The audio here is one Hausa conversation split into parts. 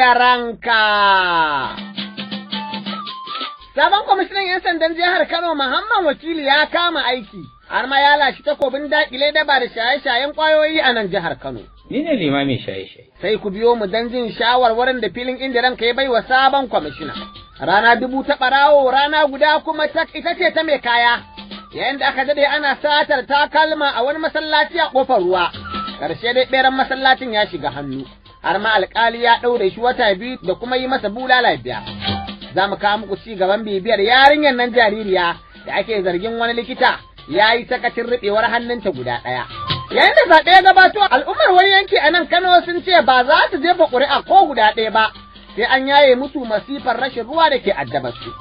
Inda Ranka. Sabon kwamishinan 'yan sandan jihar Kano Muhammad Wakili ya kama aiki, har ma ya lashi takobin dakile daba da shaye-shayen kwayoyi a nan jihar Kano. Ni ne limamin shaye-shaye. Sai ku biyo mu don jin shawarwarin da filin Inda Ranka ya baiwa sabon kwamishina. Rana dubu ta ɓarawo, rana guda kuma tak ita ce ta mai kaya. Yayin da aka dade ana satar takalma a wani masallaci a ƙofar ruwa. Ƙarshe dai ɓeran masallacin ya shiga hannu. Har ma alƙali ya ɗaure shi wata 2 da kuma yi masa bulala 5. Za mu kawo muku ci gaban bibiyar yarinyar nan jaririya da ake zargin wani likita ya yi sakacin riɓewar hannunta guda ɗaya. Yayin da zaɓe ya gabato, al'ummar wani yanki a nan Kano sun ce ba za su jefa ƙuri'a ko guda ɗaya ba, sai an yaye musu masifar rashin ruwa da ke addabar su.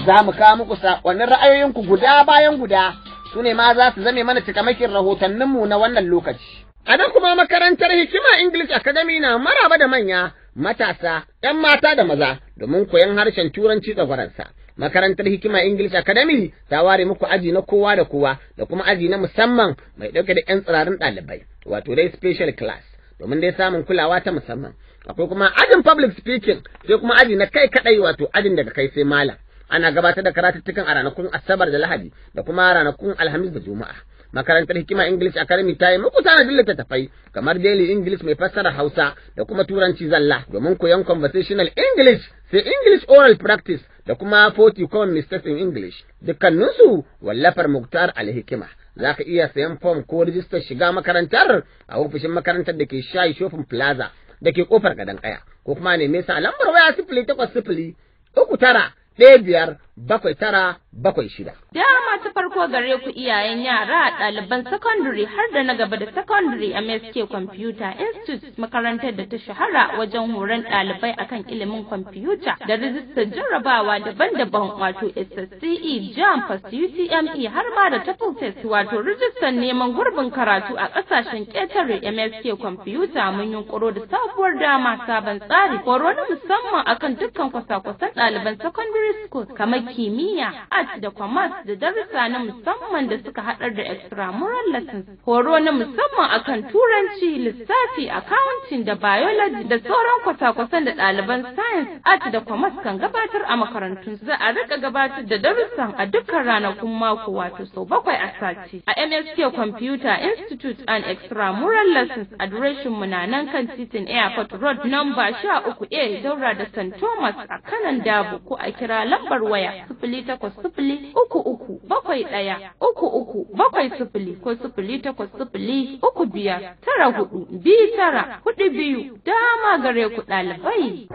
Za mu kawo muku saƙonnin ra'ayoyinku guda bayan guda, su ne ma za su zame mana cikamakin rahotanninmu na wannan lokaci. A nan kuma makarantar Hikima English Academy na maraba da manya, matasa, ‘yan mata da maza domin koyon harshen Turanci tsagwaransa. Makarantar Hikima English Academy ta ware muku aji na kowa da kowa da kuma aji na musamman mai ɗauke da ‘yan tsirarin ɗalibai, wato dai special class, domin dai samun kulawa ta musamman. Akwai kuma ajin public speaking, sai kuma aji na kai kaɗai, wato ajin daga kai sai malam. Ana gabatar da karatuttukan a ranakun Asabar da Lahadi da kuma ranakun Alhamis da Juma'a. Makarantar Hikima English Academy ta yi muku tanadin littattafai kamar Daily English mai fassara Hausa da kuma Turanci zalla domin koyon conversational English, sai English oral practice da kuma 40 common mistakes in English. Dukkaninsu wallafar Muktar Al-Hikima. Za ka iya sayan fom ko rijistar shiga makarantar a ofishin makarantar da ke Shayi Shopping Plaza da ke kofar gadon kaya, ko kuma neme sa a lambar waya 080 39 15 79 76. Dama ta farko gare ku iyayen yara, ɗaliban secondary har da na gaba da secondary, MSK Computer Institute, makarantar da ta shahara wajen horon ɗalibai akan ilimin kwamfuta da rijistar jarrabawa daban-daban, wato SSCE, JAMB, Post UTME har ma da TOEFL test, wato rijistar neman gurbin karatu a ƙasashen ƙetare. MSK Computer mun yunƙuro da sabuwar dama, sabon tsari, horo na musamman akan dukkan kwasa-kwasan ɗaliban secondary school kamar kimiyya, art da commerce, da darussa na musamman da suka haɗar da extramural lessons, horo na musamman akan Turanci, lissafi, accounting da biology da sauran kwasa-kwasan da ɗaliban science, art da commerce kan gabatar a makarantun. Za a rika gabatar da darussan a dukkan ranakun mako, wato sau 7 a sati. A MSK Computer Institute and Extramural Lessons, adireshin mu na nan kan titin Airport Road, number 13A, daura da St. Thomas a kanan Dabo, ko a kira lambar waya 080 33 71 33 70 ko 080 35 94 29 42. Dama gare ku ɗalibai.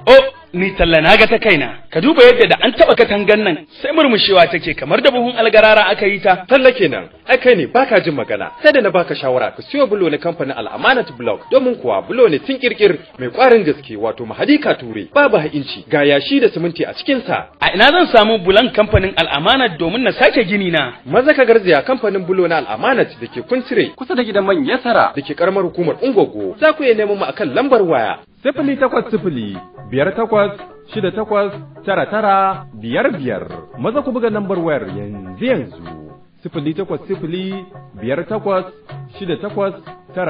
Oh, ni talla na ga ta kaina. Ka duba yadda da an taba katangan nan sai murmushewa take kamar da buhun algarara aka yi ta. Talla kenan, ai kai ne baka jin magana. Sai da na baka shawara ka siyo bulo na kamfanin Al-Amanat Block, domin kuwa bulo ne tun kirkir mai kwarin gaske, wato Mahadika Ture, babu ha'inci, ga yashi da siminti a cikin sa. A ina zan samu bulan kamfanin Al-Amanat domin na sake gini na? Maza ka garzaya kamfanin bulo na Al-Amanat da ke Kuntire kusa da gidan man Yasara da ke karamar hukumar Ungogo. Za ku iya neman mu akan lambar waya 080 58 68 99 55. Maza ku buga lambar wayar yanzu yanzu, 080 58 68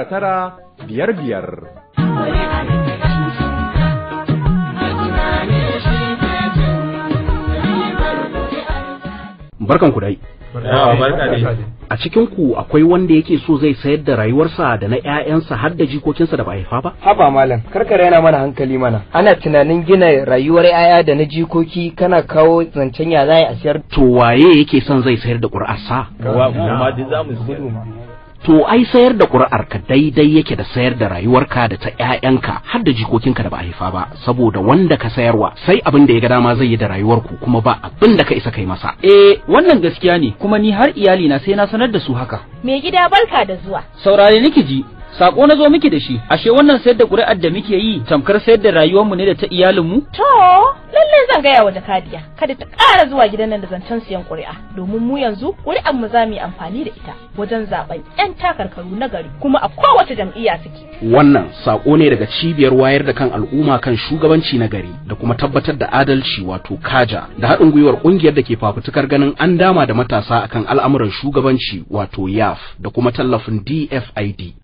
99 55. Barkan ku dai. A cikin ku akwai wanda yake so zai sayar da rayuwarsa da na ƴaƴansa har da jikokinsa da ba haifa ba? Haba malam, karkara yana mana hankali mana. Ana tunanin gina rayuwar ƴaƴa da na jikoki, kana kawo zancen ya za a sayar. To waye yake son zai sayar da ƙuri'arsa? To ai sayar da ƙuri'arka daidai yake da sayar da rayuwarka da ta ƴaƴanka har da jikokinka da ba a haifa ba, saboda wanda ka sayarwa sai abin da ya ga dama zai yi da rayuwarku, kuma ba abin da ka isa kai masa. Eh, wannan gaskiya ne, kuma ni har iyali na sai na sanar da su haka. Mai gida, barka da zuwa. Saurare niki ji, sako na zo miki da shi. Ashe wannan sayar da ƙuri'ar da muke yi tamkar sayar da rayuwarmu ne da ta iyalinmu? To, lallai zan gaya wa jakadiya kada ta ƙara zuwa gidan nan da zancen siyan ƙuri'a, domin mu yanzu ƙuri'ar mu za mu yi amfani da ita wajen zaben 'yan takarkaru na gari, kuma a kowace jam'iyya suke. Wannan sako ne daga cibiyar wayar da kan al'umma kan shugabanci na gari da kuma tabbatar da adalci, wato Kaja, da haɗin gwiwar ƙungiyar da ke fafutukar ganin an dama da matasa akan al'amuran shugabanci, wato YAF, da kuma tallafin DFID.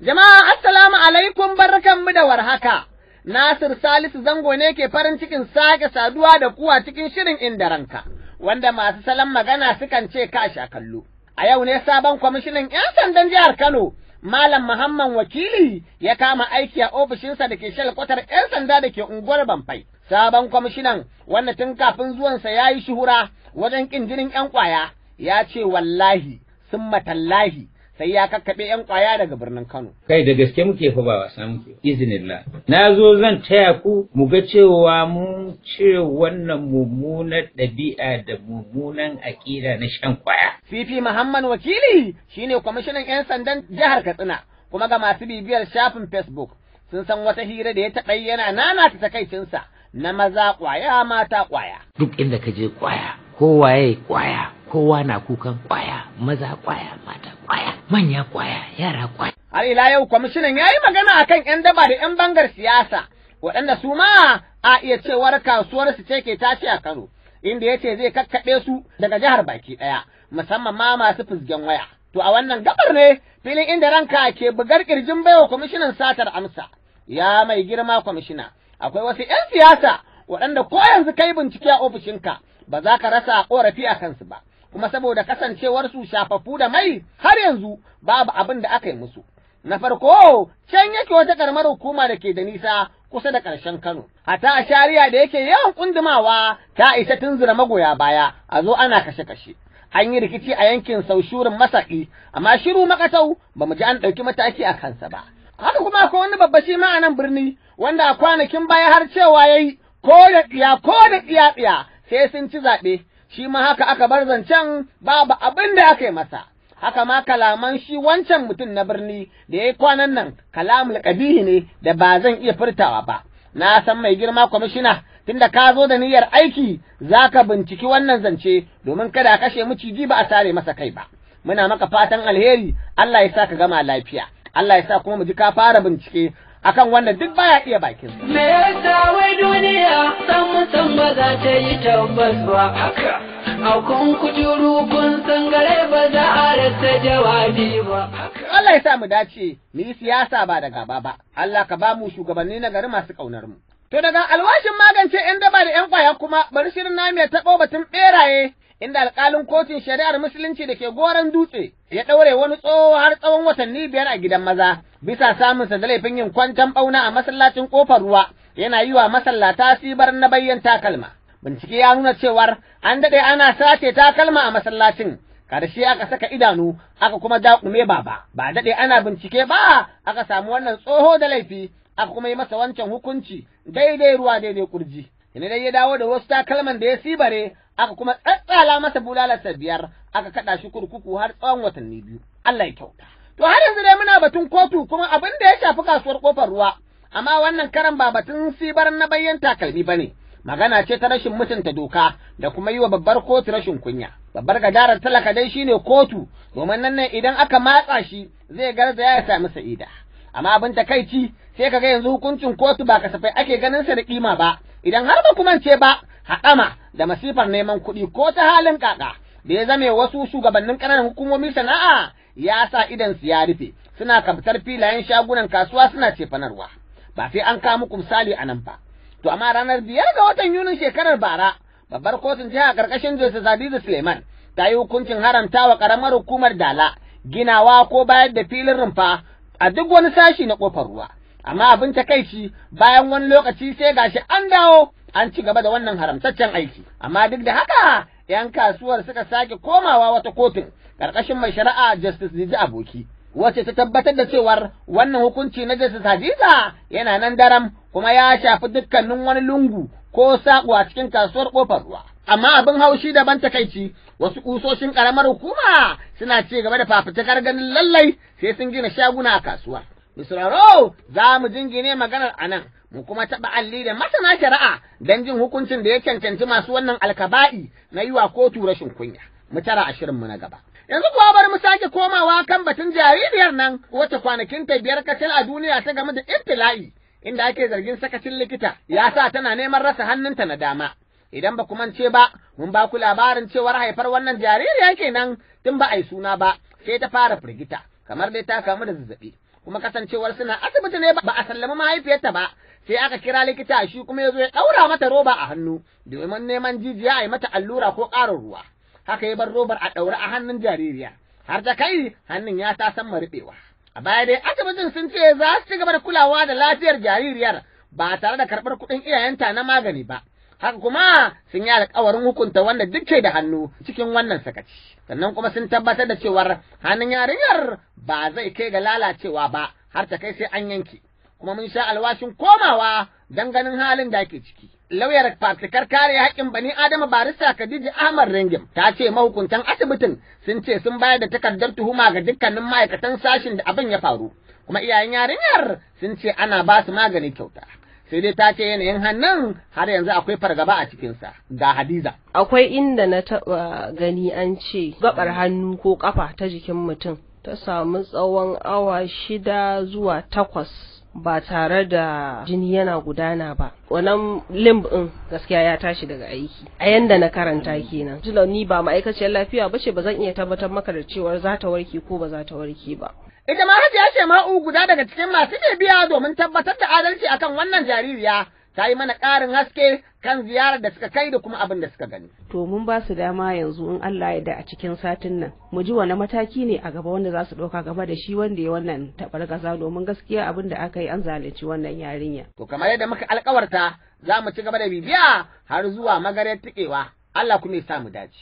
Jama'a assalamu alaikum, barkanmu da warhaka. Nasir Salisu Zango ne ke farin cikin sake saduwa da ku a cikin shirin Inda Ranka, wanda masu salon magana sukan ce ka sha kallo. A yau ne sabon kwamishinan 'yan sandan jihar Kano, Malam Muhammad Wakili, ya kama aiki a ofishinsa da ke shalkwatar 'yan sanda da ke unguwar Bamfai. Sabon kwamishinan, wanda tun kafin zuwansa ya yi shuhura wajen ƙin jinin 'yan ƙwaya, ya ce wallahi, sun matallahi, sai ya kakkaɓe 'yan ƙwaya daga birnin Kano. Kai, da gaske muke fa, ba wasa muke. Iznillah. Na zo zan taya ku mu ga cewa mun cire wannan mummunar ɗabi'a da mummunan aƙida na shan ƙwaya. CP Muhammad Wakili shine kwamishinan 'yan sandan jihar Katsina, kuma ga masu bibiyar shafin Facebook sun san wata hira da ya taɓa yana nanata takaicinsa na maza ƙwaya, mata ƙwaya. Duk inda ka je ƙwaya, kowaye ƙwaya, kowa na kukan ƙwaya, maza ƙwaya, mata ƙwaya, manya ƙwaya, yara ƙwaya. Har ila yau kwamishinan ya yi magana akan 'yan daba da 'yan bangar siyasa, waɗanda su ma a iya cewar kasuwar su ce ke tashi a Kano, inda ya ce zai kakkaɓe su daga jihar baki ɗaya, musamman ma masu fizgen waya. To a wannan gabar ne filin Inda Ranka ke bugar kirjin baiwa kwamishinan satar amsa. Ya mai girma kwamishina, akwai wasu 'yan siyasa waɗanda ko yanzu kai bincike a ofishinka ba za ka rasa ƙorafi a kansu ba, kuma saboda kasancewarsu shafaffu da mai har yanzu babu abin da aka yi musu. Na farko, can yake wata ƙaramar hukuma da ke da nisa kusa da ƙarshen Kano. Hata a shari'a da yake yawan kundumawa ta isa tunzura magoya baya a zo ana kashe-kashe. An yi rikici a yankin Saushurin Masaki, amma shiru makatau, ba mu ji an ɗauki mataki a kansa ba. Haka kuma akwai wani babba shi ma a nan birni wanda a kwanakin baya har cewa ya yi ko da tsiya ko da tsiya tsiya sai sun ci zaɓe, shi ma haka aka bar zancen, babu abin da aka yi masa. Haka ma kalaman shi wancan mutum na birni da ya yi kwanan nan kalamul ƙabihi ne da ba zan iya furtawa ba. Na san mai girma kwamishina, tunda ka zo da niyyar aiki, za ka binciki wannan zance domin kada a kashe miciji ba a sare masa kai ba. Muna maka fatan alheri, Allah ya sa ka gama lafiya. Allah ya sa kuma mu ji ka fara bincike akan wanda duk baya iya bakin. Me yasa wai duniya san san ba za ta yi tabbas ba haka? A kun kujuru kun san gare ba za a rasa jawabi ba. Allah ya sa mu dace, mu yi siyasa ba da gaba ba. Allah ka ba mu shugabanni na gari masu ƙaunar mu. To daga alwashin magance 'yan daba da 'yan kwaya kuma bari shirin namu ya taɓo batun ɓeraye, inda alƙalin kotun shari'ar musulunci da ke Goron Dutse ya ɗaure wani tsoho har tsawon watanni 5 a gidan maza bisa samunsa da laifin yin kwantan ɓauna a masallacin Ƙofar Ruwa, yana yi wa masallata sibar na bayyan takalma. Bincike ya nuna cewar an daɗe ana sace takalma a masallacin. Karshe aka saka idanu aka kuma daƙume baba. Ba daɗe ana bincike ba aka samu wannan tsoho da laifi, aka kuma yi masa wancan hukunci daidai ruwa daidai kurji. Ina dai ya dawo da wasu takalman da ya sibare, aka kuma tsatsala masa bulalarsa 5, aka kaɗa shi kurkuku har tsawon watanni 2. Allah ya kyauta. To har yanzu dai muna batun kotu, kuma abin da ya shafi kasuwar Ƙofar Ruwa, amma wannan karan ba batun sibar na bayyan takalmi ba ne. Magana ce ta rashin mutunta doka da kuma yi wa babbar kotu rashin kunya. Babbar gadarar talaka dai shine kotu, domin nan ne idan aka matsa shi zai garzaya ya sami sa'ida. Amma abin takaici sai kaga yanzu hukuncin kotu ba kasafai ake ganin sa da kima ba. Idan har ba kuma ce ba, haɗama da masifar neman kuɗi ko ta halin kaka da ya zame wasu shugabannin ƙananan hukumomi sana'a, ya sa idan su ya rufe, suna kaftar filayen shagunan kasuwa suna cefanarwa. Ba sai an kawo muku misali a nan ba. To amma ranar 5 ga watan Yunin shekarar bara, babbar kotun jiha karkashin Justice Hadiza Suleiman ta yi hukuncin haramta wa ƙaramar hukumar Dala ginawa ko bayar da filin rumfa a duk wani sashi na Ƙofar Ruwa. Amma abin takaici, bayan wani lokaci sai gashi an dawo an ci gaba da wannan haramtaccen aiki. Amma duk da haka 'yan kasuwar suka sake komawa wata kotun ƙarƙashin mai shari'a Justice Diji Aboki, wacce ta tabbatar da cewar wannan hukunci na Justice Hadiza yana nan daram, kuma ya shafi dukkanin wani lungu ko saƙo a cikin kasuwar Ƙofar Ruwa. Amma abin haushi da ban takaici, wasu kusoshin ƙaramar hukuma suna ci gaba da fafutukar ganin lallai sai sun gina shaguna a kasuwar. Misraro, za mu jingine maganar a nan, mu kuma taɓa alli da masana shari'a don jin hukuncin da ya cancanci masu wannan alkaba'i na yi wa kotu rashin kunya. Mu tara a shirinmu na gaba. Yanzu kuwa bari mu sake komawa kan batun jaririyar nan wacce kwanakin ta 5 kacal a duniya ta game da ibtila'i, inda ake zargin sakacin likita ya sa tana neman rasa hannunta na dama. Idan ba ku mance ba, mun ba ku labarin cewar haifar wannan jaririya kenan tun ba a yi suna ba, sai ta fara firgita, kamar dai ta kamu da zazzaɓi. Kuma kasancewar suna asibiti ne ba a sallami mahaifiyarta ba, sai aka kira likita, shi kuma ya zo ya ɗaura mata roba a hannu domin neman jijiya a yi mata allura ko ƙarin ruwa. Haka ya bar robar a ɗaure a hannun jaririya har ta kai hannun ya ta san ruɓewa. A baya dai asibitin sun ce za su ci gaba da kulawa da lafiyar jaririyar ba tare da karɓar kuɗin iyayenta na magani ba. Haka kuma sun yi alƙawarin hukunta wanda duk ke da hannu cikin wannan sakaci. Sannan kuma sun tabbatar da cewar hannun yarinyar ba zai kai ga lalacewa ba har ta kai sai an yanke. Kuma mun sha alwashin komawa don ganin halin da ake ciki. Lauyar fafutukar kare haƙƙin bani Adama, Barista Khadija Ahmad Ringim, ta ce mahukuntan asibitin sun ce sun bayar da takardar tuhuma ga dukkanin ma'aikatan sashin da abin ya faru. Kuma iyayen yarinyar sun ce ana ba su magani kyauta. Sai dai ta ce yanayin hannun har yanzu akwai fargaba a cikinsa. Ga Hadiza. Akwai inda na taɓa gani an ce gabar hannu ko ƙafa ta jikin mutum ta samu tsawon awa 6 zuwa 8 ba tare da jini yana gudana ba, wannan limb din gaskiya ya tashi daga aiki, a yanda na karanta kenan. Tunda ni ba ma'aikaciyar lafiya bace, ba zan iya tabbatar maka da cewar za ta warke ko ba za ta warke ba. Ita ma Hajiya Shema'u, guda daga cikin masu bibiya domin tabbatar da adalci akan wannan jaririya, ta yi mana ƙarin haske kan ziyarar da suka kai da kuma abin da suka gani. To, mun ba su dama yanzu, in Allah ya da a cikin satin nan mu ji wani mataki ne a gaba wanda za su ɗauka gaba da shi wanda ya wannan taɓargaza, domin gaskiya abin da aka yi an zalunci wannan yarinya. To, kamar yadda muka alkawarta, za mu ci gaba da bibiya har zuwa magaryar tikewa. Allah kuma ya sa mu dace.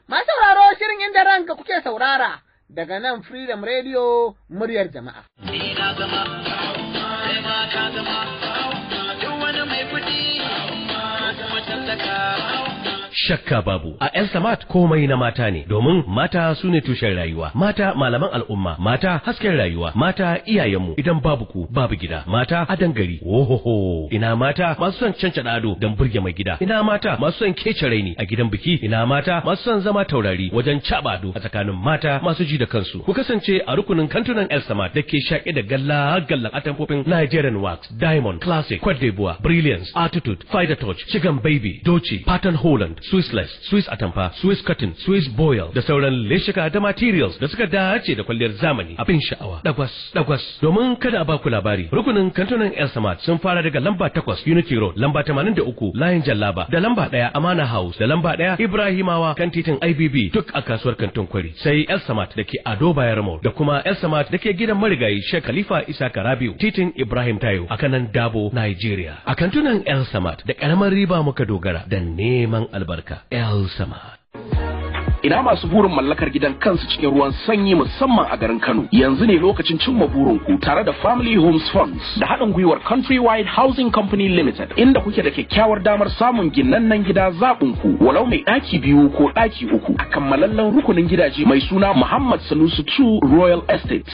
Masu sauraro, shirin Inda Ranka kuke saurara daga nan Freedom Radio, muryar jama'a. Ni na gama, kai ma ka gama, duk wani mai kuɗi ko kuma talaka. Shakka babu, a El Samat komai na mata ne, domin mata su ne tushen rayuwa, mata malaman al'umma, mata hasken rayuwa, mata iyayenmu, idan babu ku babu gida, mata adan gari. Ohoho, ina mata masu son cancada ado don burge mai gida, ina mata masu son kece raini a gidan biki, ina mata masu son zama taurari wajen caba ado a tsakanin mata masu ji da kansu. Ku kasance a rukunin kantunan El Samat da ke shaƙe da galla gallan atamfofin Nigerian Wax, Diamond, Classic, Cote d'Ivoire, Brilliance, Attitude, Fighter Touch, Chicken Baby, Dolce, Pattern Holland, Swiss Lace, Swiss Atamfa, Swiss Cotton, Swiss Boil da sauran leshika da materials da suka dace da kwalliyar zamani, abin sha'awa. Dagwas, dagwas. Domin kada a baku labari, rukunin kantunan El Samad sun fara daga lamba 8 Unity Road, lamba 83 Layin Jallaba, da lamba 1 Amana House, da lamba 1 Ibrahimawa kan titin IBB, duk a kasuwar Kantin Kwari. Sai El Samad da ke Ado Bayero Mall da kuma El Samad da ke gidan marigayi Sheikh Khalifa Isa Karabiu, titin Ibrahim Tayo a kanan Dabo, Nigeria. A kantunan El Samad da karamar riba muka dogara da neman albarka. El Samad. Ina masu burin mallakar gidan kansu cikin ruwan sanyi, musamman a garin Kano? Yanzu ne lokacin cimma burin ku tare da Family Homes Funds da haɗin gwiwar Countrywide Housing Company Limited, inda kuke da kyakkyawar damar samun ginannen gida zaɓin ku, walau mai ɗaki biyu ko ɗaki uku, a kammalallen rukunin gidaje mai suna Muhammad Sanusi 2 Royal Estate.